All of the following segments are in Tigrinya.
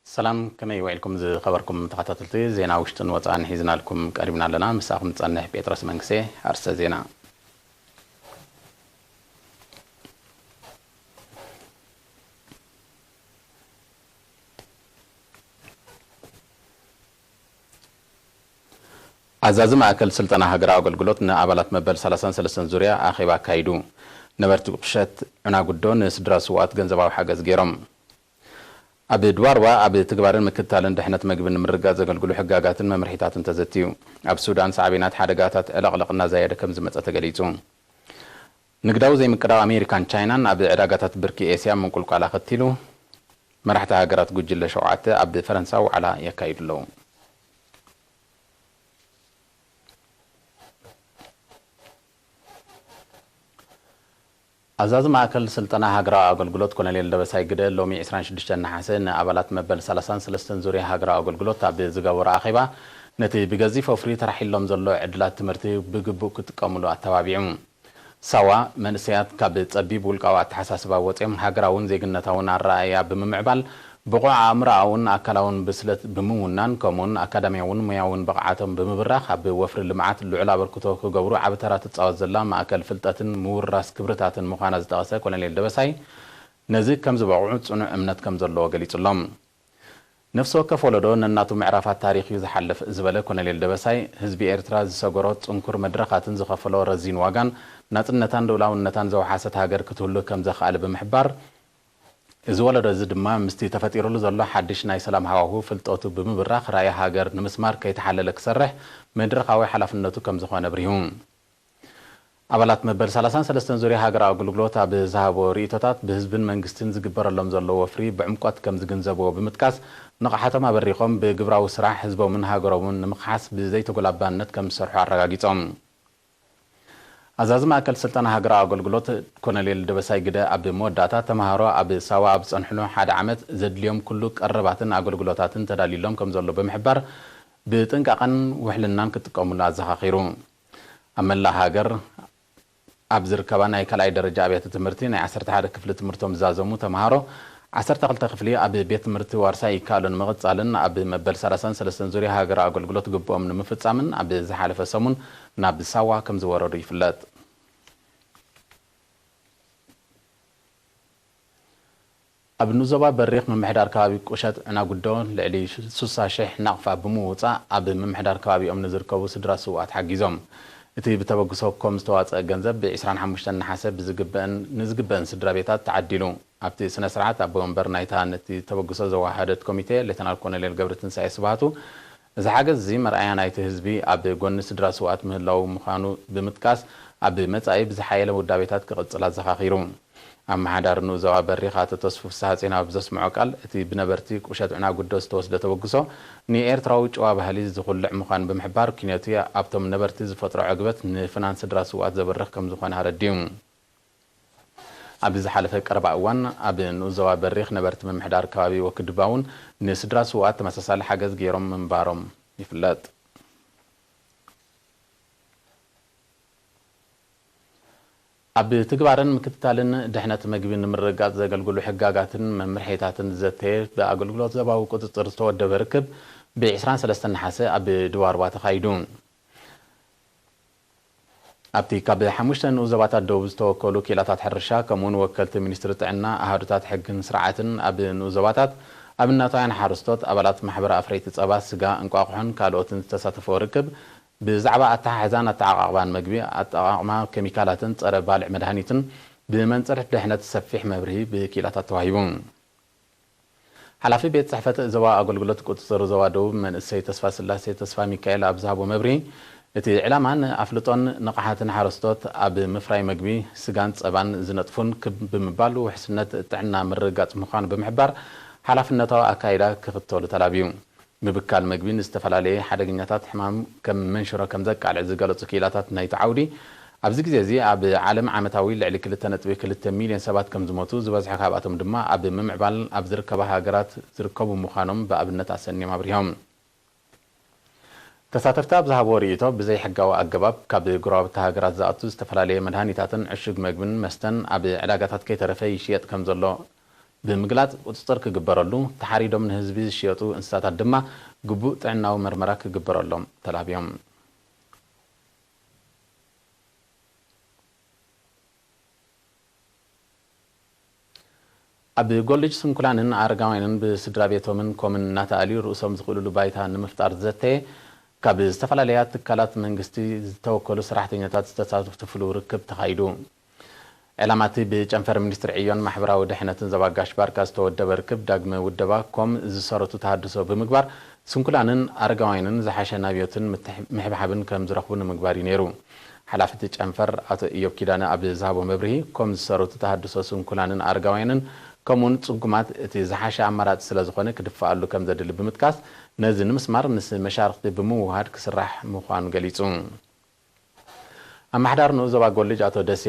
ሰላም፣ ከመይ ውዒልኩም ዝኸበርኩም ተኸታተልቲ? ዜና ውሽጥን ወጻእን ሒዝናልኩም ቀሪብና ኣለና። ምሳኹም ዝጸንሕ ጴጥሮስ መንግስቴ። ኣርስተ ዜና። ኣዛዚ ማእከል ስልጠና ሃገራዊ ኣገልግሎት ንኣባላት መበል ሰላሳን ሰለስተን ዙርያ ኣኼባ ኣካይዱ። ነበርቲ ቁሸት ዑናጉዶ ንስድራ ስውኣት ገንዘባዊ ሓገዝ ገይሮም። ኣብ ድዋርዋ ኣብ ትግባርን ምክትታልን ድሕነት መግቢ ንምርግጋጽ ዘገልግሉ ሕጋጋትን መምርሒታትን ተዘትዩ። ኣብ ሱዳን ሳዕቤናት ሓደጋታት ዕለቕለቕ እናዛየደ ከም ዝመጸ ተገሊጹ። ንግዳዊ ዘይምቅዳው ኣሜሪካን ቻይናን ኣብ ዕዳጋታት ብርኪ ኤስያ ምንቁልቋል ኣኸቲሉ፣ መራሕቲ ሃገራት ጉጅለ ሸውዓተ ኣብ ፈረንሳ ዋዕላ የካይዱ ኣለዉ። ኣዛዚ ማእከል ስልጠና ሃገራዊ ኣገልግሎት ኮሎኔል ደበሳይ ግደ ሎሚ ዕስራን ሽዱሽተን ነሓሰ ንኣባላት መበል ሰላሳን ሰለስተን ዙርያ ሃገራዊ ኣገልግሎት ኣብ ዝገበሮ ኣኼባ፣ ነቲ ብገዚፍ ወፍሪ ተራሒሎም ዘሎ ዕድላት ትምህርቲ ብግቡእ ክጥቀሙሉ ኣተባቢዑ። ሳዋ፣ መንእሰያት ካብ ጸቢብ ውልቃዊ ኣተሓሳስባ ወጺኦም ሃገራውን ዜግነታውን ኣረኣእያ ብምምዕባል፣ ብቑዕ ኣእምሮኣውን ኣካላውን ብስለት ብምውናን፣ ከምኡውን ኣካዳሚያውን ሞያውን ብቕዓቶም ብምብራኽ፣ ኣብ ወፍሪ ልምዓት ልዑል ኣበርክቶ ክገብሩ ዓቢ ተራ ትጻወት ዘላ ማእከል ፍልጠትን ምውርራስ ክብርታትን ምዃና ዝጠቐሰ ኮሎኔል ደበሳይ፣ ነዚ ከም ዝበቕዑ ጽኑዕ እምነት ከም ዘለዎ ገሊጹ ኣሎ። ነፍሲ ወከፍ ወለዶ ነናቱ ምዕራፋት ታሪኽ እዩ ዝሓልፍ ዝበለ ኮሎኔል ደበሳይ፣ ህዝቢ ኤርትራ ዝሰገሮ ጽንኩር መድረኻትን ዝኸፈሎ ረዚን ዋጋን ናጽነታን ልኡላውነታን ዘውሓሰት ሃገር ክትህሉ ከም ዘኽኣለ ብምሕባር፣ እዚ ወለዶ እዚ ድማ ምስቲ ተፈጢሩሉ ዘሎ ሓድሽ ናይ ሰላም ሃዋሁ ፍልጠቱ ብምብራኽ ራእይ ሃገር ንምስማር ከይተሓለለ ክሰርሕ መድረኻዊ ሓላፍነቱ ከም ዝኾነ ኣብሪሁ። ኣባላት መበል ሰላሳን ሰለስተን ዙርያ ሃገራዊ ኣገልግሎት ኣብ ዝሃቦ ርእይቶታት፣ ብህዝብን መንግስትን ዝግበረሎም ዘሎ ወፍሪ ብዕምቆት ከም ዝግንዘብዎ ብምጥቃስ፣ ንቕሓቶም ኣበሪቖም ብግብራዊ ስራሕ ህዝቦምን ሃገሮምን ንምኽሓስ ብዘይተጎላባነት ከም ዝሰርሑ ኣረጋጊጾም። ኣዛዚ ማእከል ስልጠና ሃገራዊ ኣገልግሎት ኮሎኔል ደበሳይ ግደ ኣብ መወዳእታ፣ ተመሃሮ ኣብ ሳዋ ኣብ ዝጸንሕሉ ሓደ ዓመት ዘድልዮም ኩሉ ቀረባትን ኣገልግሎታትን ተዳልዩሎም ከም ዘሎ ብምሕባር፣ ብጥንቃቐን ውሕልናን ክጥቀሙሉ ኣዘኻኺሩ። ኣብ መላእ ሃገር ኣብ ዝርከባ ናይ ካልኣይ ደረጃ ኣብያተ ትምህርቲ ናይ ዓሰርተ ሓደ ክፍሊ ትምህርቶም ዝዛዘሙ ተምሃሮ፣ ዓሰርተ ክልተ ክፍሊ ኣብ ቤት ትምህርቲ ዋርሳይ ይከኣሉ ንምቕጻልን ኣብ መበል ሰላሳን ሰለስተን ዙርያ ሃገራዊ ኣገልግሎት ግብኦም ንምፍጻምን ኣብ ዝሓለፈ ሰሙን ናብ ሳዋ ከም ዝወረዱ ይፍለጥ። ኣብ ንዞባ በሪኽ ምምሕዳር ከባቢ ቁሸት ዕናጉዶ ልዕሊ ሱሳ ሽሕ ናቕፋ ብምውጻእ ኣብ ምምሕዳር ከባቢኦም ንዝርከቡ ስድራ ስውኣት ሓጊዞም። እቲ ብተበግሶ ኮም ዝተዋጸአ ገንዘብ ብ ዕስራን ሓሙሽተን ነሓሰ ብዝግበአን ንዝግበአን ስድራ ቤታት ተዓዲሉ። ኣብቲ ስነ ስርዓት ኣቦ ወንበር ናይታ ነቲ ተበግሶ ዘወሃደት ኮሚቴ ሌተናል ኮሎኔል ገብረትንሳኤ ስብሃቱ፣ እዚ ሓገዝ እዚ መርኣያ ናይቲ ህዝቢ ኣብ ጎኒ ስድራ ስውኣት ምህላው ምዃኑ ብምጥቃስ፣ ኣብ መጻኢ ብዝሓየለ ውዳቤታት ክቕጽል ኣዘኻኺሩ። ኣመሓዳሪ ንኡስ ዞባ በሪኽ ኣቶ ተስፉ ፍስሃጽዮን ኣብ ዘስምዖ ቃል፣ እቲ ብነበርቲ ቁሸት ዕናጉዶ ዝተወስደ ተበግሶ ንኤርትራዊ ጭዋ ባህሊ ዝኹልዕ ምዃኑ ብምሕባር፣ ኲነቱ ኣብቶም ነበርቲ ዝፈጥሮ ዕግበት ንፍናን ስድራ ስውኣት ዘበርኽ ከም ዝኾነ ኣረዲኡ። ኣብዚ ዝሓለፈ ቀረባ እዋን ኣብ ንኡስ ዞባ በሪኽ ነበርቲ ምምሕዳር ከባቢ ወክድባ እውን ንስድራ ስውኣት ተመሳሳሊ ሓገዝ ገይሮም ምንባሮም ይፍለጥ። ኣብ ትግባርን ምክትታልን ድሕነት መግቢ ንምርግጋጽ ዘገልግሉ ሕጋጋትን መምርሒታትን ዘተየ ብኣገልግሎት ዞባዊ ቁጽጽር ዝተወደበ ርክብ ብ ዕስራን ሰለስተን ነሓሰ ኣብ ድዋርዋ ተኻይዱ። ኣብቲ ካብ ሓሙሽተ ንኡስ ዞባታት ደቡብ ዝተወከሉ ክኢላታት ሕርሻ፣ ከምኡውን ወከልቲ ሚኒስትሪ ጥዕና፣ ኣሃዱታት ሕግን ስርዓትን ኣብ ንኡስ ዞባታት፣ ኣብነታውያን ሓረስቶት፣ ኣባላት ማሕበር ኣፍረይቲ ጸባ፣ ስጋ፣ እንቋቑሖን ካልኦትን ዝተሳተፈ ርክብ፣ ብዛዕባ ኣተሓሕዛን ኣተዓቓቕባን መግቢ፣ ኣጠቓቕማ ኬሚካላትን ጸረ ባልዕ መድሃኒትን ብመንጽር ድሕነት ሰፊሕ መብርሂ ብክኢላታት ተዋሂቡ። ሓላፊ ቤት ጽሕፈት ዞባ ኣገልግሎት ቁጽጽር ዞባ ደቡብ መንእሰይ ተስፋስላሴ ተስፋሚካኤል ኣብ ዝሃቦ መብርሂ፣ እቲ ዕላማ ንኣፍልጦን ንቕሓትን ሓረስቶት ኣብ ምፍራይ መግቢ፣ ስጋን ጸባን ዝነጥፉን ክብ ብምባል ውሕስነት ጥዕና ምርግጋጽ ምዃኑ ብምሕባር፣ ሓላፍነታዊ ኣካይዳ ክኽተሉ ተላብዩ። ምብካል መግቢ ንዝተፈላለየ ሓደገኛታት ሕማም ከም መንሽሮ ከም ዘቃልዕ ዝገለጹ ክኢላታት ናይቲ ዓውዲ፣ ኣብዚ ግዜ እዚ ኣብ ዓለም ዓመታዊ ልዕሊ ክልተ ነጥቢ ክልተ ሚልዮን ሰባት ከም ዝሞቱ፣ ዝበዝሑ ካብኣቶም ድማ ኣብ ምምዕባል ኣብ ዝርከባ ሃገራት ዝርከቡ ምዃኖም ብኣብነት ኣሰንዮም ኣብሪሆም። ተሳተፍቲ ኣብ ዝሃብዎ ርእይቶ፣ ብዘይሕጋዊ ኣገባብ ካብ ጎረባብቲ ሃገራት ዝኣቱ ዝተፈላለየ መድሃኒታትን ዕሹግ መግብን መስተን ኣብ ዕዳጋታት ከይተረፈ ይሽየጥ ከም ዘሎ ብምግላጽ፣ ቁጽጽር ክግበረሉ፣ ተሓሪዶም ንህዝቢ ዝሽየጡ እንስሳታት ድማ ግቡእ ጥዕናዊ መርመራ ክግበረሎም ተላብዮም። ኣብ ኮሌጅ ስንኩላንን ኣረጋውያንን ብስድራ ቤቶምን ኮምን እናተኣልዩ ርእሶም ዝኽእሉሉ ባይታ ንምፍጣር ዝዘተየ ካብ ዝተፈላለያ ትካላት መንግስቲ ዝተወከሉ ሰራሕተኛታት ዝተሳተፍሉ ርክብ ተኻይዱ። ዕላማ እቲ ብጨንፈር ሚኒስትሪ ዕዮን ማሕበራዊ ድሕነትን ዞባ ጋሽ ባርካ ዝተወደበ ርክብ ዳግመ ውደባ ኮም ዝሰረቱ ተሃድሶ ብምግባር ስንኩላንን ኣረጋውያንን ዝሓሸ ናብዮትን ምትሕ-፣ ምሕብሓብን ከም ዝረኽቡ ንምግባር እዩ ነይሩ። ሓላፊ እቲ ጨንፈር ኣቶ ኢዮብ ኪዳነ ኣብ ዝሃቦ መብርሂ፣ ኮም ዝሰረቱ ተሃድሶ ስንኩላንን ኣረጋውያንን ከምኡውን ጽጉማት እቲ ዝሓሸ ኣማራጺ ስለ ዝኾነ ክድፈኣሉ ከም ዘድሊ ብምጥቃስ፣ ነዚ ንምስማር ምስ መሻርኽቲ ብምውሃድ ክስራሕ ምዃኑ ገሊጹ። ኣመሓዳሪ ንኡስ ዞባ ጎልጅ ኣቶ ደሴ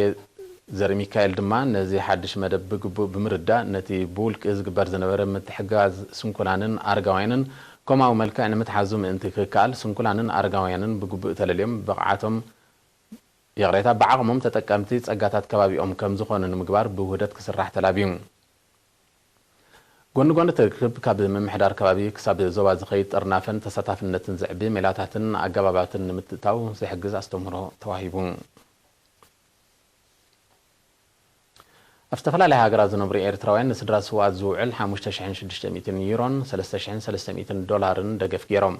ዘርሚካኤል ድማ ነዚ ሓድሽ መደብ ብግቡእ ብምርዳእ ነቲ ብውልቂ ዝግበር ዝነበረ ምትሕግጋዝ ስንኩላንን ኣረጋውያንን ኮማዊ መልክዕ ንምትሓዙ ምእንቲ ክከኣል ስንኩላንን ኣረጋውያንን ብግቡእ ተለልዮም ብቕዓቶም፣ ይቕሬታ፣ ብዓቕሞም ተጠቀምቲ ጸጋታት ከባቢኦም ከም ዝኾኑ ንምግባር ብውህደት ክስራሕ ተላብዩ። ጎኒ ጎኒ እቲ ርክብ ካብ ምምሕዳር ከባቢ ክሳብ ዞባ ዝኸይድ ጥርናፈን ተሳታፍነትን ዘዕቢ ሜላታትን ኣገባባትን ንምትእታው ዝሕግዝ ኣስተምህሮ ተዋሂቡ። ኣብ ዝተፈላለያ ሃገራት ዝነብሩ ኤርትራውያን ንስድራ ስውኣት ዝውዕል ሓሙሽተ ሽሕን ሽዱሽተ ሚእትን ዩሮን ሰለስተ ሽሕን ሰለስተ ሚእትን ዶላርን ደገፍ ገይሮም።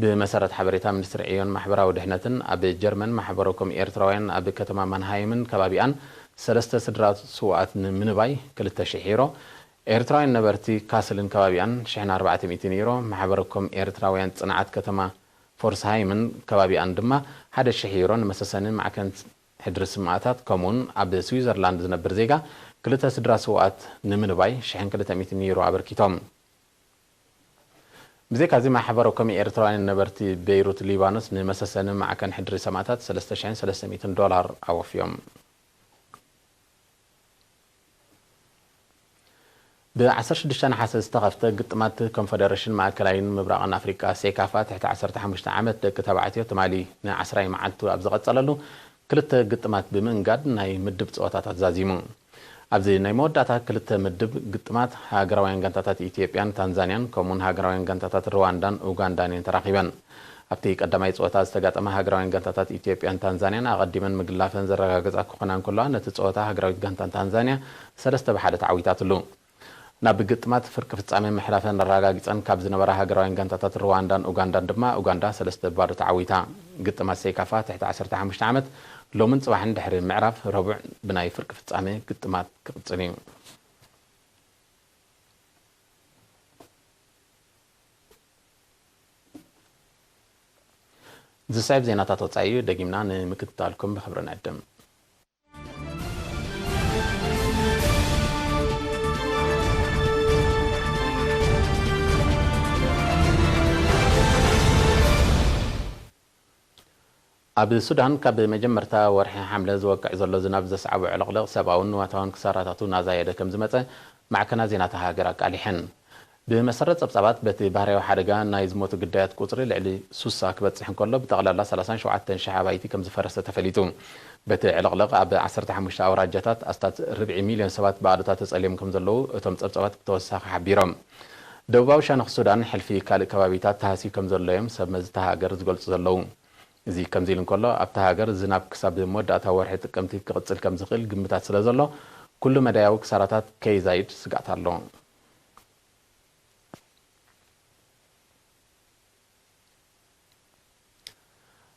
ብመሰረት ሓበሬታ ሚኒስትሪ ዕዮን ማሕበራዊ ድሕነትን፣ ኣብ ጀርመን ማሕበረኮም ኤርትራውያን ኣብ ከተማ ማንሃይምን ከባቢኣን ሰለስተ ስድራ ስውኣት ንምንባይ ክልተ ሽሕ ዩሮ፣ ኤርትራውያን ነበርቲ ካስልን ከባቢኣን ሽሕን ኣርባዕተ ሚእትን ዩሮ፣ ማሕበረኮም ኤርትራውያን ጽንዓት ከተማ ፎርስሃይምን ከባቢኣን ድማ ሓደ ሽሕ ዩሮ፣ ንመሰሰኒ ማዕከን ሕድሪ ስማእታት፣ ከምኡውን ኣብ ስዊዘርላንድ ዝነብር ዜጋ ክልተ ስድራ ስውኣት ንምንባይ ሽሕን ክልተ ሚእትን ዩሮ ኣበርኪቶም። ብዘይካዚ፣ ማሕበረኮም ኤርትራውያን ነበርቲ ቤይሩት ሊባኖስ ንመሰሰኒ ማዕከን ሕድሪ ሰማእታት ሰለስተ ሽሕን ሰለስተ ሚእትን ዶላር ኣወፍዮም። ብ ዓሰርተ ሽዱሽተ ነሓሰ ዝተኸፍተ ግጥማት ኮንፈደረሽን ማእከላይን ምብራቕን ኣፍሪቃ፣ ሴካፋ፣ ትሕቲ ዓሰርተ ሓሙሽተ ዓመት ደቂ ተባዕትዮ ትማሊ ንዓስራይ መዓልቱ ኣብ ዝቐጸለሉ፣ ክልተ ግጥማት ብምእንጋድ ናይ ምድብ ጸወታታት ዛዚሙ። ኣብዚ ናይ መወዳእታ ክልተ ምድብ ግጥማት፣ ሃገራውያን ጋንታታት ኢትዮጵያን ታንዛንያን፣ ከምኡውን ሃገራውያን ጋንታታት ሩዋንዳን ኡጋንዳን እየን ተራኺበን። ኣብቲ ቀዳማይ ጸወታ ዝተጋጠማ ሃገራውያን ጋንታታት ኢትዮጵያን ታንዛንያን ኣቐዲመን ምግላፈን ዘረጋገጻ ክኾና እንከለዋ፣ ነቲ ጸወታ ሃገራዊት ጋንታ ታንዛንያ ሰለስተ ብ ሓደ ተዓዊታትሉ። ናብ ግጥማት ፍርቂ ፍጻመ ምሕላፈን ኣረጋጊጸን ካብ ዝነበራ ሃገራውያን ጋንታታት ሩዋንዳን ኡጋንዳን ድማ፣ ኡጋንዳ ሰለስተ ብ ባዶ ተዓዊታ። ግጥማት ሴካፋ ትሕቲ ዓሰርተ ሓሙሽተ ዓመት ሎምን ጽባሕን ድሕሪ ምዕራፍ ረቡዕ ብናይ ፍርቂ ፍጻመ ግጥማት ክቕጽል እዩ። ዝስዕብ ዜናታት ወጻኢ እዩ፣ ደጊምና ንምክትታልኩም ብኽብሪ ንዕድም። ኣብ ሱዳን፣ ካብ መጀመርታ ወርሒ ሓምለ ዝወቅዕ ዘሎ ዝናብ ዘስዓቦ ዕልቕልቕ፣ ሰብኣውን ንዋታውን ክሳራታቱ እናዛየደ ከም ዝመጸ ማዕከናት ዜና እታ ሃገር ኣቃሊሐን። ብመሰረት ጸብጻባት፣ በቲ ባህርያዊ ሓደጋ ናይ ዝሞቱ ግዳያት ቁጽሪ ልዕሊ ሱሳ ክበጽሕ እንከሎ፣ ብጠቕላላ ሰላሳን ሸውዓተን ሽሕ ኣባይቲ ከም ዝፈረሰ ተፈሊጡ። በቲ ዕልቕልቕ፣ ኣብ ዓሰርተ ሓሙሽተ ኣውራጃታት ኣስታት ርብዒ ሚልዮን ሰባት ብኣሉታ ተጸልዮም ከም ዘለዉ እቶም ጸብጻባት ብተወሳኺ ሓቢሮም። ደቡባዊ ሸነኽ ሱዳን፣ ሕልፊ ካልእ ከባቢታት ተሃስዩ ከም ዘሎ እዮም ሰብ መዚ እታ ሃገር ዝገልጹ ዘለዉ። እዚ ከምዚ ኢሉ እንከሎ፣ ኣብታ ሃገር ዝናብ ክሳብ መወዳእታ ወርሒ ጥቅምቲ ክቕጽል ከም ዝኽእል ግምታት ስለ ዘሎ፣ ኩሉ መዳያዊ ክሳራታት ከይዛይድ ስግኣት ኣሎ።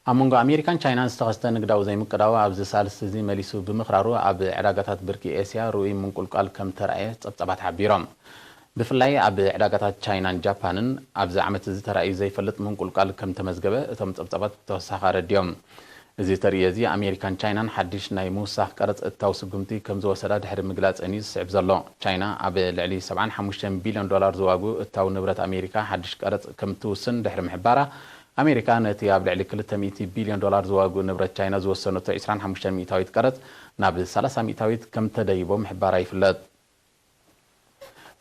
ኣብ መንጎ ኣሜሪካን ቻይናን ዝተኸስተ ንግዳዊ ዘይምቅዳው ኣብዚ ሳልስቲ እዚ መሊሱ ብምኽራሩ፣ ኣብ ዕዳጋታት ብርኪ ኤስያ ርኡይ ምንቁልቋል ከም ተራእየ ጸብጻባት ሓቢሮም። ብፍላይ ኣብ ዕዳጋታት ቻይናን ጃፓንን ኣብዚ ዓመት እዚ ተራእዩ ዘይፈልጥ ምንቁልቋል ከም ተመዝገበ እቶም ጸብጻባት ብተወሳኺ ኣረዲኦም። እዚ ተርእዮ እዚ ኣሜሪካን ቻይናን ሓድሽ ናይ ምውሳኽ ቀረጽ እታው ስጉምቲ ከም ዝወሰዳ ድሕሪ ምግላጸን እዩ ዝስዕብ ዘሎ። ቻይና ኣብ ልዕሊ ሰብዓን ሓሙሽተን ቢልዮን ዶላር ዝዋግኡ እታው ንብረት ኣሜሪካ ሓድሽ ቀረጽ ከም ትውስን ድሕሪ ምሕባራ፣ ኣሜሪካ ነቲ ኣብ ልዕሊ ክልተ ሚእቲ ቢልዮን ዶላር ዝዋግኡ ንብረት ቻይና ዝወሰነቶ ዕስራን ሓሙሽተን ሚእታዊት ቀረጽ ናብ ሰላሳ ሚእታዊት ከም ተደይቦ ምሕባራ ይፍለጥ።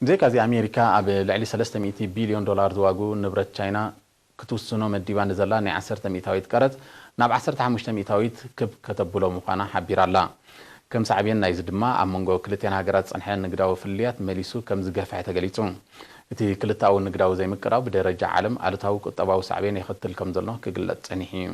ብዘይካዚ ኣሜሪካ ኣብ ልዕሊ ሰለስተ ሚእቲ ቢልዮን ዶላር ዝዋግኡ ንብረት ቻይና ክትውስኖ መዲባ ንዘላ ናይ ዓሰርተ ሚእታዊት ቀረጽ ናብ ዓሰርተ ሓሙሽተ ሚእታዊት ክብ ከተብሎ ምዃና ሓቢራ ኣላ። ከም ሳዕቤን ናይዚ ድማ ኣብ መንጎ ክልቲኣን ሃገራት ዝጸንሐ ንግዳዊ ፍልልያት መሊሱ ከም ዝገፍሐ ተገሊጹ። እቲ ክልተኣዊ ንግዳዊ ዘይምቅራብ ብደረጃ ዓለም ኣሉታዊ ቁጠባዊ ሳዕቤን የኸትል ከም ዘሎ ክግለጽ ጸኒሑ እዩ።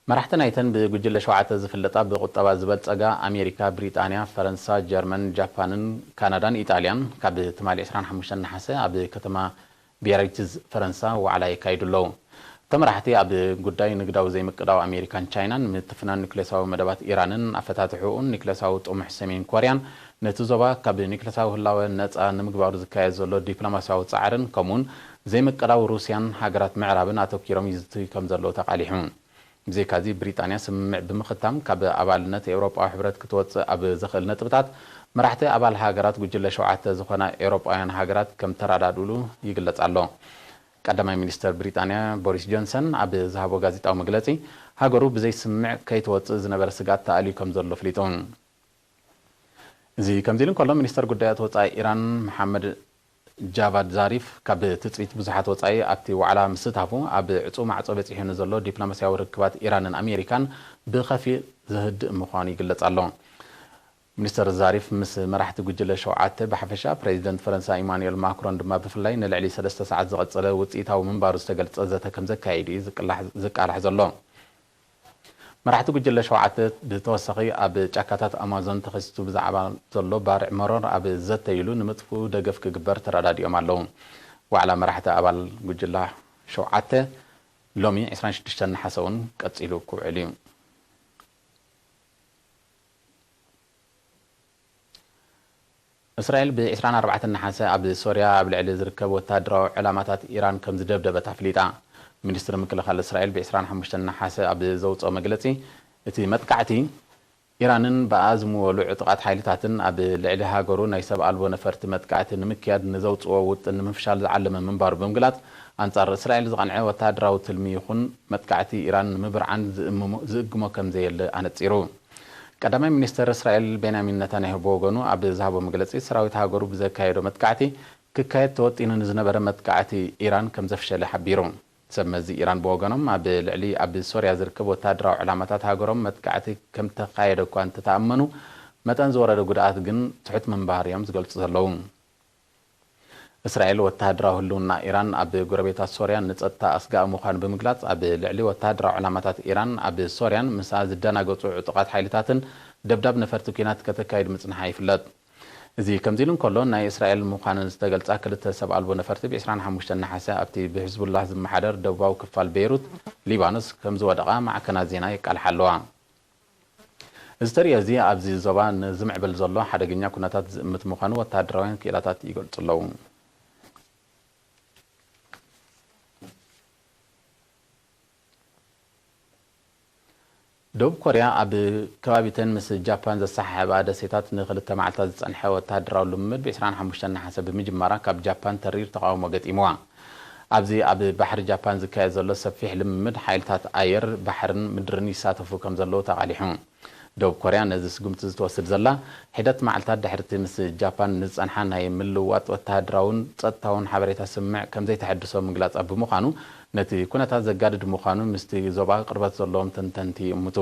መራሕቲ ናይተን ብጉጅለ ሸውዓተ ዝፍለጣ ብቁጠባ ዝበልጸጋ ኣሜሪካ፣ ብሪጣንያ፣ ፈረንሳ፣ ጀርመን፣ ጃፓንን ካናዳን ኢጣልያን ካብ ትማሊ ዕስራን ሓሙሽተን ነሓሰ ኣብ ከተማ ቢያሪትዝ ፈረንሳ ዋዕላ የካይዱ ኣለዉ። እቶም መራሕቲ ኣብ ጉዳይ ንግዳዊ ዘይምቅዳው ኣሜሪካን ቻይናን፣ ምትፍናን ኒክሌሳዊ መደባት ኢራንን ኣፈታትሕኡን ኒክሌሳዊ ጥሙሕ ሰሜን ኮርያን ነቲ ዞባ ካብ ኒክሌሳዊ ህላወ ነጻ ንምግባሩ ዝካየድ ዘሎ ዲፕሎማስያዊ ጻዕርን ከምኡውን ዘይምቅዳው ሩስያን ሃገራት ምዕራብን ኣተኪሮም ይዝትዩ ከም ዘለዉ ተቓሊሑ። ብዘይካዚ ብሪጣንያ ስምምዕ ብምኽታም ካብ ኣባልነት ኤውሮጳዊ ሕብረት ክትወጽእ ኣብ ዘኽእል ነጥብታት መራሕቲ ኣባል ሃገራት ጉጅለ ሸውዓተ ዝኾና ኤውሮጳውያን ሃገራት ከም ተረዳድእሉ ይግለጽ ኣሎ። ቀዳማይ ሚኒስተር ብሪጣንያ ቦሪስ ጆንሰን ኣብ ዝሃቦ ጋዜጣዊ መግለጺ ሃገሩ ብዘይ ስምምዕ ከይትወጽእ ዝነበረ ስግኣት ተኣልዩ ከም ዘሎ ኣፍሊጡ። እዚ ከምዚ ኢሉ እንከሎ ሚኒስተር ጉዳያት ወጻኢ ኢራን መሓመድ ጃቫድ ዛሪፍ ካብ ትጽቢት ብዙሓት ወጻኢ ኣብቲ ዋዕላ ምስታፉ ኣብ ዕጹው ማዕጾ በጺሑ ንዘሎ ዲፕሎማስያዊ ርክባት ኢራንን ኣሜሪካን ብኸፊል ዘህድእ ምዃኑ ይግለጽ ኣሎ። ሚኒስተር ዛሪፍ ምስ መራሕቲ ጉጅለ ሸውዓተ ብሓፈሻ ፕሬዚደንት ፈረንሳ ኢማኑኤል ማክሮን ድማ ብፍላይ ንልዕሊ ሰለስተ ሰዓት ዝቐጸለ ውጽኢታዊ ምንባሩ ዝተገልጸ ዘተ ከም ዘካየዱ እዩ ዝቃላሕ ዘሎ። መራሕቲ ጉጅለ ሸውዓተ ብተወሳኺ ኣብ ጫካታት ኣማዞን ተኸሲቱ ብዛዕባ ዘሎ ባርዕ መሮር ኣብ ዝዘተይሉ ንምጥፍኡ ደገፍ ክግበር ተረዳዲኦም ኣለዉ። ዋዕላ መራሕቲ ኣባል ጉጅላ ሸውዓተ ሎሚ ዕስራን ሽዱሽተን ነሓሰ እውን ቀጺሉ ክውዕል እዩ። እስራኤል ብ ዕስራን ኣርባዕተን ነሓሰ ኣብ ሶርያ ኣብ ልዕሊ ዝርከብ ወተሃደራዊ ዕላማታት ኢራን ከም ዝደብደበት ኣፍሊጣ። ሚኒስትሪ ምክልኻል እስራኤል ብ ዕስራን ሓሙሽተን ነሓሰ ኣብ ዘውፅኦ መግለፂ፣ እቲ መጥቃዕቲ ኢራንን ብኣ ዝምወሉ ዕጡቓት ሓይልታትን ኣብ ልዕሊ ሃገሩ ናይ ሰብ ኣልቦ ነፈርቲ መጥቃዕቲ ንምክያድ ንዘውፅኦ ውጥን ንምፍሻል ዝዓለመ ምንባሩ ብምግላፅ፣ ኣንፃር እስራኤል ዝቐንዐ ወተሃደራዊ ትልሚ ይኹን መጥቃዕቲ ኢራን ንምብርዓን ዝእምሞ- ዝእግሞ ከም ዘየለ ኣነፂሩ። ቀዳማይ ሚኒስተር እስራኤል ቤንያሚን ነታንያሁ ብወገኑ ኣብ ዝሃቦ መግለጺ፣ ሰራዊት ሃገሩ ብዘካየዶ መጥቃዕቲ ክካየድ ተወጢኑ ንዝነበረ መጥቃዕቲ ኢራን ከም ዘፍሸለ ሓቢሩ። ሰብ መዚ ኢራን ብወገኖም፣ ኣብ ልዕሊ ኣብ ሶርያ ዝርከብ ወተሃደራዊ ዕላማታት ሃገሮም መጥቃዕቲ ከም ተኻየደ እኳ እንተተኣመኑ፣ መጠን ዝወረደ ጉድኣት ግን ትሑት ምንባር እዮም ዝገልጹ ዘለዉ። እስራኤል ወተሃደራዊ ህልውና ኢራን ኣብ ጎረቤታት ሶርያ ንጸጥታ ኣስጋኢ ምዃኑ ብምግላጽ፣ ኣብ ልዕሊ ወተሃደራዊ ዕላማታት ኢራን ኣብ ሶርያን ምስኣ ዝደናገጹ ዕጡቓት ሓይልታትን ደብዳብ ነፈርቲ ኲናት ከተካይድ ምጽንሓ ይፍለጥ። እዚ ከምዚ ኢሉ እንከሎ፣ ናይ እስራኤል ምዃነን ዝተገልጻ ክልተ ሰብ ኣልቦ ነፈርቲ ብ ዕስራን ሓሙሽተን ነሓሰ ኣብቲ ብሕዝቡላህ ዝመሓደር ደቡባዊ ክፋል ቤይሩት ሊባኖስ ከም ዝወደቓ ማዕከናት ዜና የቃልሓ ኣለዋ። እዚ ተርእዮ እዚ ኣብዚ ዞባ ንዝምዕብል ዘሎ ሓደገኛ ኩነታት ዝእምት ምዃኑ ወተሃደራውያን ክኢላታት ይገልጹ ኣለዉ። ደቡብ ኮርያ ኣብ ከባቢተን ምስ ጃፓን ዘሰሓሕባ ደሴታት ንክልተ መዓልታት ዝጸንሐ ወተሃደራዊ ልምምድ ብ ዕስራን ሓሙሽተን ነሓሰ ብምጅማራ ካብ ጃፓን ተሪር ተቓውሞ ገጢምዋ። ኣብዚ ኣብ ባሕሪ ጃፓን ዝካየድ ዘሎ ሰፊሕ ልምምድ ሓይልታት ኣየር፣ ባሕርን ምድርን ይሳተፉ ከም ዘለዉ ተቓሊሑ። ደቡብ ኮርያ ነዚ ስጉምቲ ዝትወስድ ዘላ ሒደት መዓልታት ድሕርቲ ምስ ጃፓን ንዝጸንሓ ናይ ምልውዋጥ ወተሃደራውን ጸጥታውን ሓበሬታ ስምምዕ ከም ዘይተሐድሶ ምግላጻ ብምዃኑ፣ ነቲ ኩነታት ዘጋድድ ምዃኑ ምስቲ ዞባ ቅርበት ዘለዎም ተንተንቲ ይእምቱ።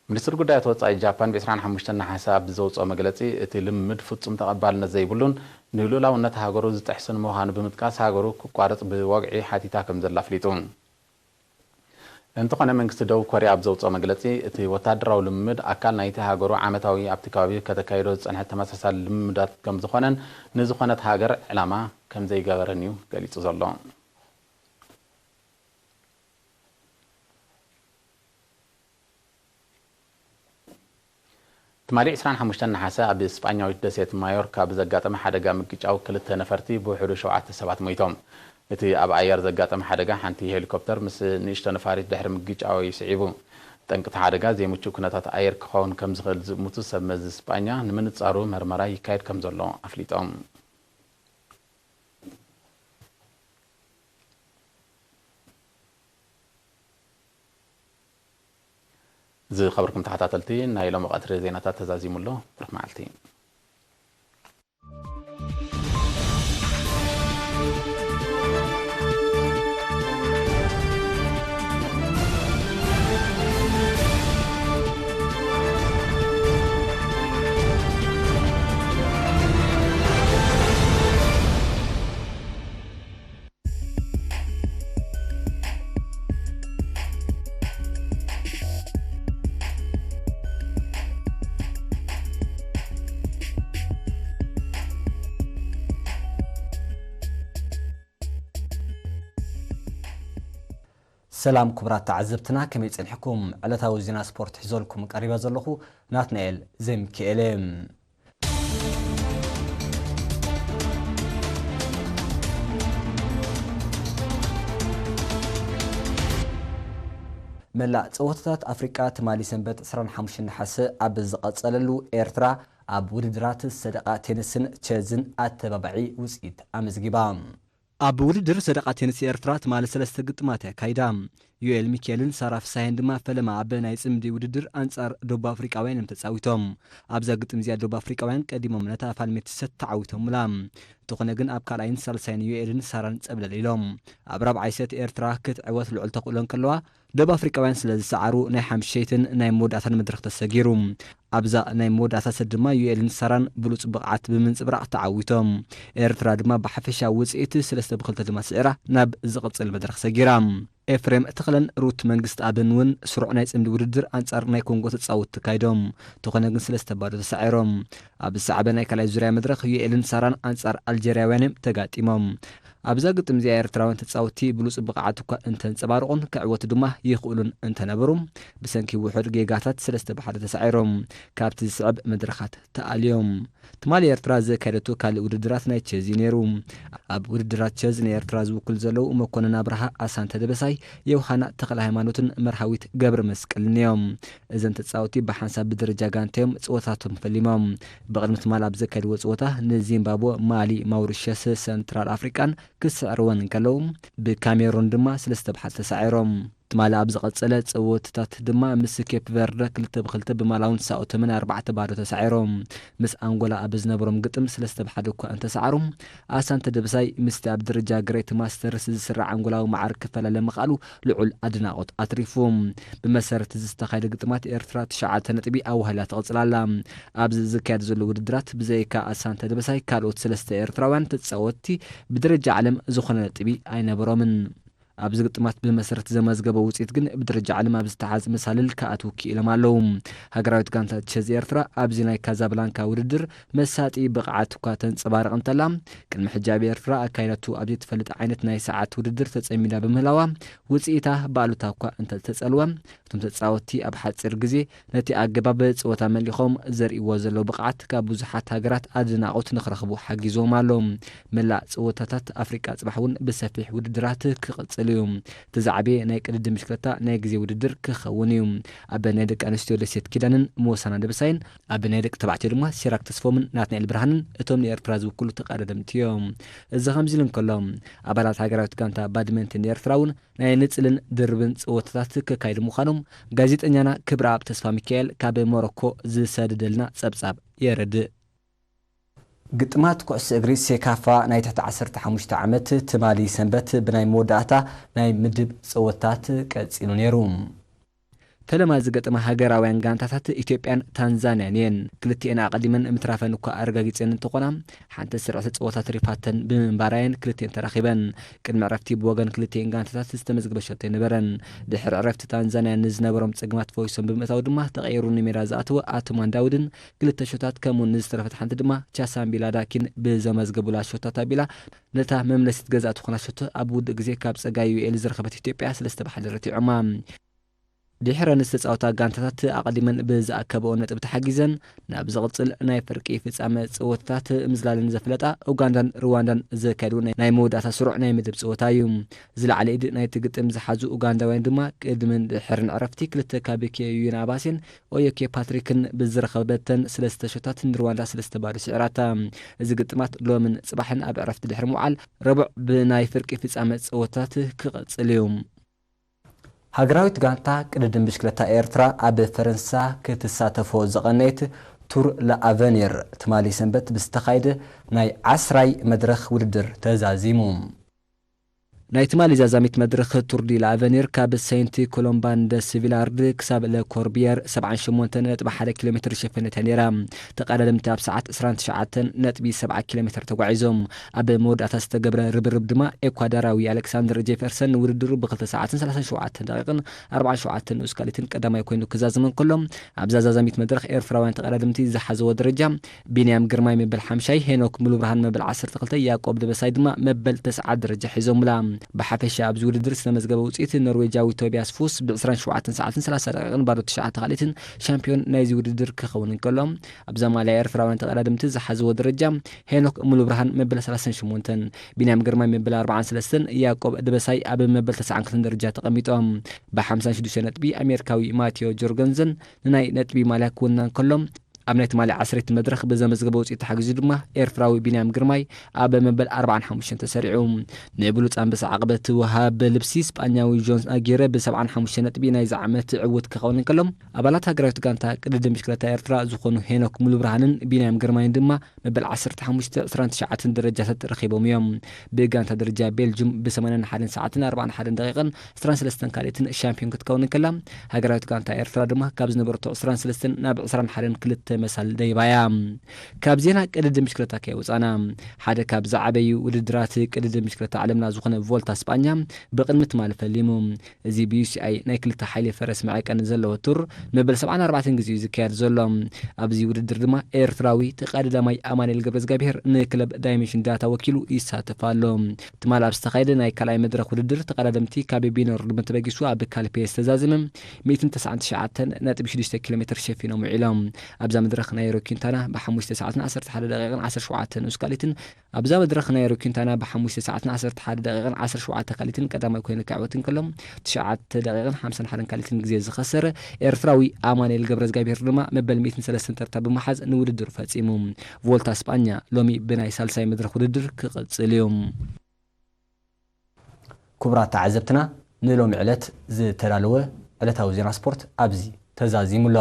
ሚኒስትሪ ጉዳያት ወጻኢ ጃፓን ብ ዕስራን ሓሙሽተን ነሓሰ ኣብ ዘውጽኦ መግለጺ፣ እቲ ልምምድ ፍጹም ተቐባልነት ዘይብሉን ንልኡላውነት ሃገሩ ዝጥሕስን ምዃኑ ብምጥቃስ፣ ሃገሩ ክቋረጽ ብወግዒ ሓቲታ ከም ዘላ ኣፍሊጡ። እንተኾነ፣ መንግስቲ ደቡብ ኮርያ ኣብ ዘውጽኦ መግለጺ፣ እቲ ወታደራዊ ልምምድ ኣካል ናይቲ ሃገሩ ዓመታዊ ኣብቲ ከባቢ ከተካይዶ ዝጸንሐት ተመሳሳሊ ልምምዳት ከም ዝኾነን ንዝኾነት ሃገር ዕላማ ከም ዘይገበረን እዩ ገሊጹ ዘሎ። ትማሊ ዕስራን ሓሙሽተን ነሓሰ ኣብ ስጳኛዊት ደሴት ማዮርካ ብዘጋጠመ ሓደጋ ምግጫው ክልተ ነፈርቲ ብውሕዱ ሸውዓተ ሰባት ሞይቶም። እቲ ኣብ ኣየር ዘጋጠመ ሓደጋ ሓንቲ ሄሊኮፕተር ምስ ንእሽቶ ነፋሪት ድሕሪ ምግጫው እዩ ስዒቡ። ጠንቂ እቲ ሓደጋ ዘይምቹእ ኩነታት ኣየር ክኸውን ከም ዝኽእል ዝእምቱ ሰብ መዚ ስጳኛ ንምንጻሩ መርመራ ይካየድ ከም ዘሎ ኣፍሊጦም። ዝኸበርኩም ተኸታተልቲ፣ ናይ ሎሚ ቀትሪ ዜናታት ተዛዚሙ ኣሎ። ብሩኽ መዓልቲ። ሰላም ክቡራት ተዓዘብትና፣ ከመይ ጸኒሕኩም? ዕለታዊ ዜና ስፖርት ሒዘልኩም ቀሪበ ዘለኹ ናትናኤል ዘሚካኤል እየ። መላእ ጸወታታት ኣፍሪቃ ትማሊ ሰንበት ዕስራን ሓሙሽተን ነሓሰ ኣብ ዝቐጸለሉ፣ ኤርትራ ኣብ ውድድራት ሰደቓ ቴኒስን ቸዝን ኣተባባዒ ውጽኢት ኣመዝጊባ። ኣብ ውድድር ሰደቓ ቴኒስ ኤርትራ ትማሊ ሰለስተ ግጥማት ኣካይዳ። ዩኤል ሚካኤልን ሳራ ፍሳሄን ድማ ፈለማ ኣብ ናይ ጽምዲ ውድድር ኣንጻር ደቡብ ኣፍሪቃውያን እዮም ተጻዊቶም። ኣብዛ ግጥም እዚኣ ደቡብ ኣፍሪቃውያን ቀዲሞም ነታ ፋልሜቲ ሰት ተዓዊቶምላ። እንተኾነ ግን ኣብ ካልኣይን ሳልሳይን ዩኤልን ሳራን ጸብለል ኢሎም። ኣብ ራብዓይ ሰት ኤርትራ ክትዕወት ልዑል ተኽእሎ እንከለዋ፣ ደቡብ ኣፍሪቃውያን ስለ ዝሰዓሩ ናይ ሓምሸይትን ናይ መወዳእታን መድረኽ ተሰጊሩ። ኣብዛ ናይ መወዳእታ ሰት ድማ ዩኤልን ሳራን ብሉጽ ብቕዓት ብምንጽብራቕ ተዓዊቶም። ኤርትራ ድማ ብሓፈሻዊ ውጽኢት ሰለስተ ብኽልተ ድማ ስዒራ ናብ ዝቕጽል መድረኽ ሰጊራ። ኤፍሬም ተኽለን ሩት መንግስትኣብን እውን ስሩዕ ናይ ጽምዲ ውድድር ኣንጻር ናይ ኮንጎ ተጻወትቲ ኣካይዶም። እንተኾነ ግን ሰለስተ ባዶ ተሳዒሮም። ኣብ ዝሰዓበ ናይ ካልኣይ ዙርያ መድረኽ ዩኤልን ሳራን ኣንጻር ኣልጀርያውያን እዮም ተጋጢሞም። ኣብዛ ግጥም እዚኣ ኤርትራውያን ተጻወትቲ ብሉጽ ብቕዓት እኳ እንተንጸባረቑን ክዕወቱ ድማ ይኽእሉን እንተነበሩ፣ ብሰንኪ ውሑድ ጌጋታት ሰለስተ ብሓደ ተሳዒሮም ካብቲ ዝስዕብ መድረኻት ተኣልዮም። ትማሊ ኤርትራ ዘካየደቶ ካልእ ውድድራት ናይ ቸዝ እዩ ነይሩ። ኣብ ውድድራት ቸዝ ንኤርትራ ዝውክሉ ዘለዉ መኮንን ኣብርሃ፣ ኣሳንተ ደበሳይ፣ ዮሃና ተኽለ ሃይማኖትን መርሃዊት ገብረ መስቀልን እዮም። እዘን ተጻወቲ ብሓንሳብ ብደረጃ ጋንታ እዮም ጸወታቶም ፈሊሞም። ብቕድሚ ትማሊ ኣብ ዘካየድዎ ጸወታ ንዚምባብወ፣ ማሊ፣ ማውሪሸስ፣ ሰንትራል ኣፍሪቃን ክስዕርወን እንከለዉ፣ ብካሜሩን ድማ ሰለስተ ብሓደ ተሳዒሮም። ትማሊ ኣብ ዝቐጸለ ጸወታታት ድማ ምስ ኬፕ ቨርደ ክልተ ብክልተ፣ ብማላውን ሳኦ ቶመን ኣርባዕተ ባዶ ተሳዒሮም። ምስ ኣንጎላ ኣብ ዝነበሮም ግጥም ሰለስተ ብሓደ እኳ እንተሰዓሩ፣ ኣሳንተ ደበሳይ ምስቲ ኣብ ደረጃ ግሬት ማስተርስ ዝስራዕ ኣንጎላዊ ማዕርግ ክፈላለ ምኽኣሉ ልዑል ኣድናቖት ኣትሪፉ። ብመሰረት እዚ ዝተኻየደ ግጥማት ኤርትራ ትሽዓተ ነጥቢ ኣዋሂላ ትቕጽል ኣላ። ኣብዚ ዝካየድ ዘሎ ውድድራት ብዘይካ ኣሳንተ ደበሳይ ካልኦት ሰለስተ ኤርትራውያን ተጻወትቲ ብደረጃ ዓለም ዝኾነ ነጥቢ ኣይነበሮምን። ኣብዚ ግጥማት ብመሰረት ዘመዝገቦ ውጽኢት ግን ብደረጃ ዓለም ኣብ ዝተሓዝ መሳልል ክኣትዉ ክኢሎም ኣለዉ። ሃገራዊት ጋንታ ቸዝ ኤርትራ ኣብዚ ናይ ካዛብላንካ ውድድር መሳጢ ብቕዓት እኳ ተንጸባርቕ እንተላ፣ ቅድሚ ሕጂ ኣብ ኤርትራ ኣካይዳቱ ኣብ ዘይትፈልጥ ዓይነት ናይ ሰዓት ውድድር ተጸሚዳ ብምህላዋ፣ ውጽኢታ ብኣሉታ እኳ እንተተጸልወ፣ እቶም ተጻወትቲ ኣብ ሓጺር ግዜ ነቲ ኣገባብ ጸወታ መሊኾም ዘርእይዎ ዘለዉ ብቕዓት ካብ ብዙሓት ሃገራት ኣድናቖት ንኽረኽቡ ሓጊዝዎም ኣሎ። መላእ ጸወታታት ኣፍሪቃ ጽባሕ እውን ብሰፊሕ ውድድራት ክቕጽል እዩ። እቲ ዝዓበየ ናይ ቅድድም ብሽክለታ ናይ ግዜ ውድድር ክኸውን እዩ። ኣብ ናይ ደቂ ኣንስትዮ ደሴት ኪዳንን ሞሳና ደበሳይን፣ ኣብ ናይ ደቂ ተባዕትዮ ድማ ሲራክ ተስፎምን ናትናኤል ብርሃንን እቶም ንኤርትራ ዝውክሉ ተቐዳደምቲ እዮም። እዚ ከምዚ ኢሉ እንከሎ፣ ኣባላት ሃገራዊት ጋንታ ባድመንተን ኤርትራ እውን ናይ ንጽልን ድርብን ጸወታታት ከካይዱ ምዃኖም ጋዜጠኛና ክብረኣብ ተስፋ ሚካኤል ካብ ሞሮኮ ዝሰደደልና ጸብጻብ የረድእ። ግጥማት ኩዕሶ እግሪ ሴካፋ ናይ ትሕቲ ዓሰርተ ሓሙሽተ ዓመት ትማሊ ሰንበት ብናይ መወዳእታ ናይ ምድብ ጸወታት ቀጺሉ ነይሩ። ፈለማ ዝገጠማ ሃገራውያን ጋንታታት ኢትዮጵያን ታንዛንያን እየን። ክልቲኤን ኣቐዲመን ምትራፈን እኳ ኣረጋጊጸን እንተኾና፣ ሓንቲ ስርዕቲ ጸወታ ተሪፋተን ብምንባራ እየን ክልቲኤን ተራኺበን። ቅድሚ ዕረፍቲ ብወገን ክልቲኤን ጋንታታት ዝተመዝገበ ሸቶ ኣይነበረን። ድሕሪ ዕረፍቲ ታንዛንያ ንዝነበሮም ጸገማት ፈዊሶም ብምእታው ድማ ተቐይሩ ንሜዳ ዝኣተወ ኣቱማን ዳውድን ክልተ ሸቶታት ከምኡውን ንዝተረፈት ሓንቲ ድማ ቻሳምቢላ ዳኪን ብዘመዝገቡላ ሸቶታት ኣቢላ ነታ መምለሲት ገዛእ ትኾና ሸቶ ኣብ ውዱእ ግዜ ካብ ጸጋይ ዩኤል ዝረኸበት ኢትዮጵያ ሰለስተ ብሓደ ረቲዖማ። ድሕረን ዝተጻወታ ጋንታታት ኣቐዲመን ብዝኣከበኦ ነጥቢ ተሓጊዘን ናብ ዝቕጽል ናይ ፍርቂ ፍጻመ ጸወታታት ምዝላለን ዘፍለጣ ኡጋንዳን ሩዋንዳን ዘካየዱ ናይ መወዳእታ ስሩዕ ናይ ምድብ ጸወታ እዩ። ዝለዓለ ኢድ ናይቲ ግጥም ዝሓዙ ኡጋንዳውያን ድማ ቅድምን ድሕርን ዕረፍቲ ክልተ ካብ ኬዩና ኣባሴን ኦዮኬ ፓትሪክን ብዝረኸበተን ሰለስተ ሸቶታት ንሩዋንዳ ሰለስተ ባዶ ስዒራታ። እዚ ግጥማት ሎምን ጽባሕን ኣብ ዕረፍቲ ድሕሪ ምውዓል ረቡዕ ብናይ ፍርቂ ፍጻመ ጸወታታት ክቐጽል እዩ። ሃገራዊት ጋንታ ቅድድም ብሽክለታ ኤርትራ ኣብ ፈረንሳ ክትሳተፎ ዝቐነየት ቱር ለኣቨኒር ትማሊ ሰንበት ብዝተኻየደ ናይ ዓስራይ መድረኽ ውድድር ተዛዚሙ። ናይ ትማሊ ዛዛሚት መድረኽ ቱር ዲ ለኣቨኒር ካብ ሴንት ኮሎምባን ደስ ቪላርድ ክሳብ ለኮርቢየር ሰብዓን ሸሞንተን ነጥቢ ሓደ ኪሎ ሜትር ዝሸፈነት እያ ነይራ። ተቐዳደምቲ ኣብ ሰዓት ዕስራን ትሽዓተን ነጥቢ ሰብዓ ኪሎ ሜትር ተጓዒዞም። ኣብ መወዳእታ ዝተገብረ ርብርብ ድማ ኤኳዳራዊ ኣሌክሳንደር ጄፈርሰን ንውድድሩ ብክልተ ሰዓትን ሰላሳን ሸውዓተን ደቂቕን ኣርባዓን ሸውዓተን ንኡስ ካልኢትን ቀዳማይ ኮይኑ ክዛዝም እንከሎ፣ ኣብዛ ዛዛሚት መድረኽ ኤርትራውያን ተቐዳደምቲ ዝሓዘዎ ደረጃ ቢንያም ግርማይ መበል ሓምሻይ፣ ሄኖክ ሙሉብርሃን መበል ዓሰርተ ክልተ፣ ያዕቆብ ደበሳይ ድማ መበል ተስዓት ደረጃ ሒዞምላ። ብሓፈሻ ኣብዚ ውድድር ዝተመዝገበ ውፅኢት ኖርዌጃዊ ቶቢያስ ፉስ ብ ዕስራን ሸውዓተን ሰዓትን ሰላሳ ደቂቕን ባዶ ትሽዓተ ካልኢትን ሻምፒዮን ናይዚ ውድድር ክኸውን እንከሎ፣ ኣብዛ ማልያ ኤርትራውያን ተቐዳደምቲ ዝሓዝዎ ደረጃ ሄኖክ ሙሉብርሃን መበል ሰላሳን ሸሞንተን፣ ቢንያም ግርማይ መበል ኣርባዓን ሰለስተን፣ ያዕቆብ ደበሳይ ኣብ መበል ተስዓን ክልተን ደረጃ ተቐሚጦም። ብ ሓምሳን ሽዱሽተን ነጥቢ ኣሜሪካዊ ማቴዮ ጆርገንዘን ንናይ ነጥቢ ማልያ ክውንና እንከሎ፣ ኣብ ናይ ትማሊ ዓሰርተ መድረኽ ብዘመዝገበ ውፅኢት ተሓጊዙ ድማ ኤርትራዊ ቢንያም ግርማይ ኣብ መበል ኣርባዓን ሓሙሽተን ተሰሪዑ። ንብሉፅ ኣንበሳ ዓቕበት ወሃብ ልብሲ ስጳኛዊ ጆን ኣጊረ ብ ሰብዓን ሓሙሽተን ነጥቢ ናይዚ ዓመት ዕውት ክኸውን እንከሎ፣ ኣባላት ሃገራዊት ጋንታ ቅድድም ብሽክለታ ኤርትራ ዝኾኑ ሄኖክ ሙሉብርሃንን ቢንያም ግርማይን ድማ መበል ዓሰርተ ሓሙሽተ፣ ዕስራን ትሽዓተን ደረጃታት ረኺቦም እዮም። ብጋንታ ደረጃ ቤልጁም ብ ሰማንያን ሓደን ሰዓትን ኣርባዓን ሓደን ደቂቕን ዕስራን ሰለስተን ካልኢትን ሻምፒዮን ክትከውን እንከላ፣ ሃገራዊት ጋንታ ኤርትራ ድማ ካብ ዝነበረቶ ዕስራን ሰለስተን ናብ ዕስራን ሓደን ክልተ መሳል ደይባ እያ። ካብ ዜና ቅድድም ብሽክለታ ከይወጻና፣ ሓደ ካብ ዝዓበዩ ውድድራት ቅድድም ብሽክለታ ዓለምና ዝኾነ ቮልታ ስጳኛ ብቕድሚ ትማሊ ፈሊሙ። እዚ ብ ዩ ሲ ኣይ ናይ ክልተ ሓይሊ ፈረስ መዐቀኒ ዘለዎ ቱር መበል ሰብዓን ኣርባዕተን ግዜ እዩ ዝካየድ ዘሎ። ኣብዚ ውድድር ድማ ኤርትራዊ ተቐዳዳማይ ኣማኑኤል ገብረዝጋብሄር ንክለብ ዳይሜንሽን ዳታ ወኪሉ ይሳተፍ ኣሎ። ትማል ኣብ ዝተኻየደ ናይ ካልኣይ መድረኽ ውድድር ተቐዳደምቲ ካብ ቢኖር ድማ ተበጊሱ ኣብ ካልፔ ዝተዛዘመ ሚእትን ተስዓን ትሽዓተን ነጥቢ ሽዱሽተ ኪሎ ሜትር ሸፊኖም ውዒሎም። ኣብዛ መድረኽ ናይ ሮኪንታና ብሓሙሽተ ሰዓትን ዓሰርተ ሓደ ደቂቕን ዓሰርተ ሸውዓተ ንኡስ ካልኢትን ኣብዛ መድረኽ ናይ ሮኪንታና ብሓሙሽተ ሰዓትን ዓሰርተ ሓደ ደቂቕን ዓሰርተ ሸውዓተ ካልኢትን ቀዳማይ ኮይኑ ክዕወት እንከሎ፣ ትሽዓተ ደቂቕን ሓምሳን ሓደን ካልኢትን ግዜ ዝኸሰረ ኤርትራዊ ኣማኑኤል ገብረዝጋብሄር ድማ መበል ሚእትን ሰለስተን ተርታ ብምሓዝ ንውድድር ፈጺሙ። ቮልታ ስጳኛ ሎሚ ብናይ ሳልሳይ መድረኽ ውድድር ክቕጽል እዩ። ክቡራት ተዓዘብትና፣ ንሎሚ ዕለት ዝተዳለወ ዕለታዊ ዜና ስፖርት ኣብዚ ተዛዚሙ ኣሎ።